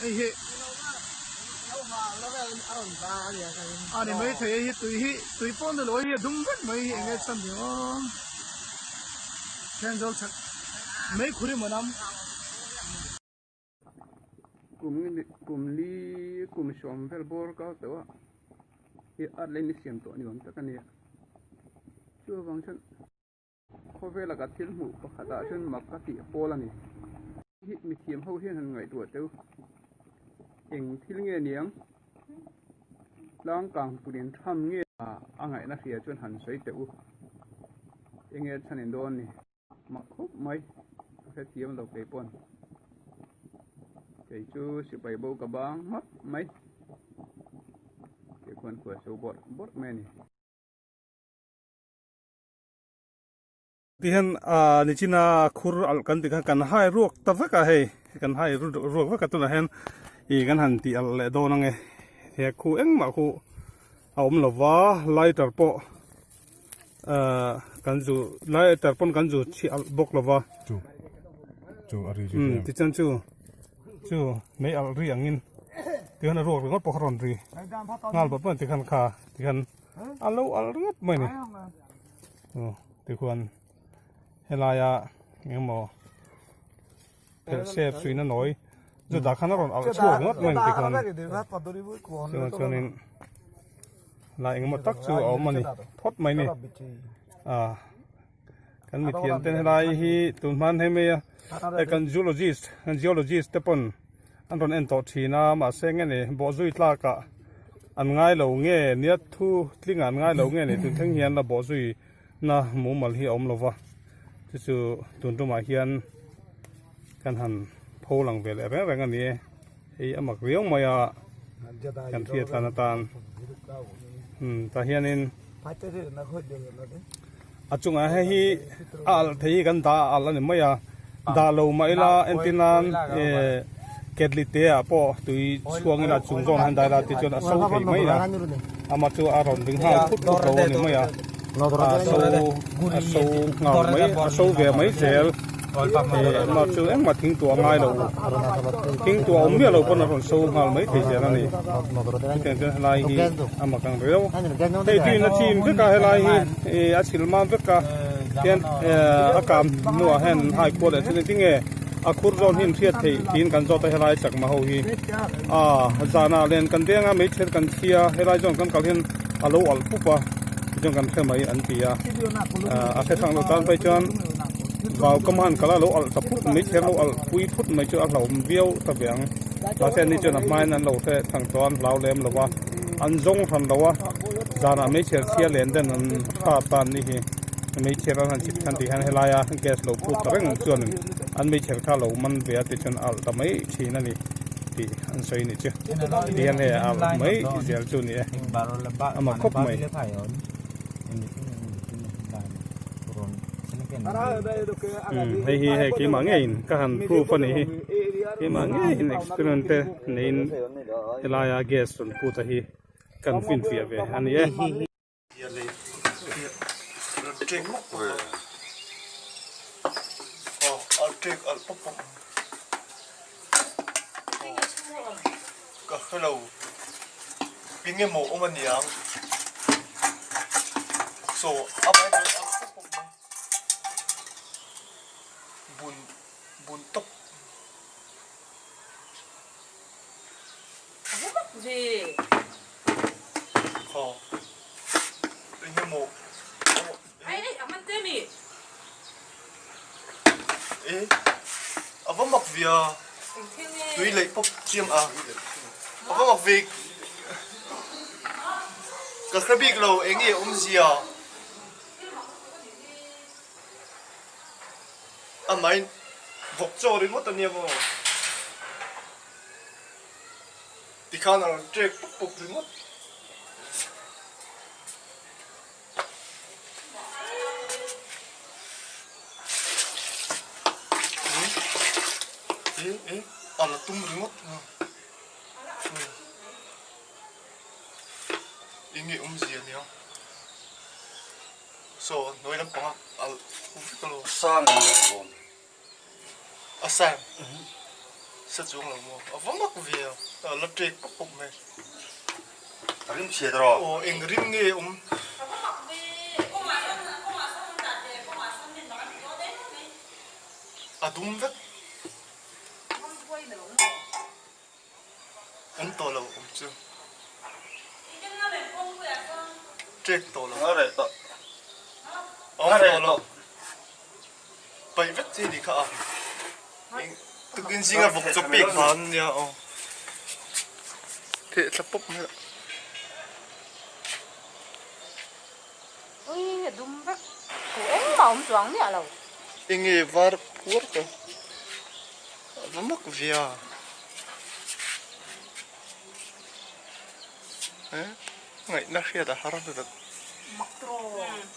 Hei hi a ni mai thei hei hi tui hi tui pawh ni lo hei hi a dum vek mai hi eng nge chhan ni aw Thenzawl chhak mei khur emaw nam. Kum kum li kum sawm vel bawr kal tawh a hi a lei ni siam tawh ni awm tak a ni a chuvang chuan. Khawvela ka thil hmuh pakhatah chuan mak ka tih pawl a ni. Hi mithiam ho hian han ngaihtuah teu. Eng thil nge niang? Tlangkang punin tham nge a ngaihna hria chuan han sawi teh u. Enge chhan in dawn ni? Mak khawp mai. Ka hrethiam lo kei pawn. Kei chu sipai bo ka bang hmap mai. Kei khuan khual so bawrh bawrh mai a ni. Tihian ah nichina khur alh kan tih khan kan hai ruak ta vek a hei kan hai ruak vek a tunah hian ih kan han tih alh leh dawn ang e he khu engmah khu a awm lo va lighter pawh ah kan zu lighter pawn kan zu chhi alh bawk lo va tichuan chu chu mei alh ri angin tihian a ruak ringawt pawh kha rawn ri nghal pawh pawh tikhan kha tikhan a lo alh ringawt mai a ni. Aw tikhuan helaia engemaw phelh sep suihna nawi chu dah khan a rawn alh chhuak ringawt mai ang tikhuan chuan chuanin lai engemaw tak chu a awm a ni phawt mai a ni ah kan mithiam ten helai hi tun hman hei mai a hei kan zoologist kan geologist te pawn an rawn en tawh thin a mahse nge ni bawhzui tlakah an ngai lo nge nia thu tlingah an ngai lo nge ni tun thleng hian la bawhzui na mumal hi a awm lo va chu chu tun tumah hian kan han pho lang ve leh reng reng a ni e hei a mak riau mai a kan hriat hlan atan umm tah hianin a chungah hei hi a alh thei hi kan dah a alh a ni mai a dah lo mah ila entir nan eh ketli te ah pawh tui chhuang ila chung zawn han dai la ti chuan a so thei mai a ama chu a rawn ding nghal phut phut lo a ni mai a a so a so nghal mai a so ve mai zel eh ama chu engmah thing tuah a ngai lo thing tuah awm miah lo pawn a rawn so nghal mai thei zel a ni chutiang chuan helai hi a mak ang riau hei tuiin a chim vek a helai hi ih a chhil mam vek a tian eh a kam hnuah hian an hai kual leh chuan engtin nge a khur zawn hi an hriat theih tiin kan zawt a helai chakma ho hi a zanah len kan veng a meichher kan chhia helai zawn kan kal hian a lo alh pup a tichuan kan hre mai an ti a a hre thang lo tan phei chuan vau kam han kal a lo alh ta phut meichher lo alh pui phut mai chu a hlauhawm viau ta ve ang mahse ani chuan a hmain an lo hre thang tawh a an hlau lem lo va an zawng hran lo a zanah meichher chhia len den an hrat ta an ni hi meichher an han chhit khan tih hian helaia gas lo phut ta reng chuan an meichher kha lo man ve a tichuan a alh ta mai thin a ni. tih an sawi anih chu tihian hei a alh mai zel chu a ni e a mak khawp mai. Hei hi hei keimah ngeiin ka han proof a nih hi keimah ngeiin experiment te neiin helaia gas rawn put a hi kan finfiah ve a ni e. Ka hrelo eng emaw awm aniang saw a mai bun bun tawp. Khaw eng emaw e a va mak ve a tui leh pawp chiang a a va mak ve ka hre bik lo eng nge awmzia a mai vawk chaw ringawt ania maw. Tikhan a rawn trek pawp pawp ringawt. E e a la tum ringawt. Enge awmzia nia. Saw hnuai lampanga a vek alawm. Sang ang leh bawm. A sang. Sa chuang lo maw? A va mak ve a, a la ṭek pawp pawp mai. A rim chhiat rawh. Aw, eng rim nge awm? A dum vek. Awm tawh lo awm chu. Ṭek tawh lo. A reh tawh. Awm tawh lo. Paih vek chi nih kha a. Tukin zinga vawk chaw pek van nia aw. Theh thla pawp mai a. Ui a dum vek. Thu engmah awm chuang miah lo. Enge var phuar ka. A va mak ve a. Eh ngaihna hriat a har vek. Mak tawh.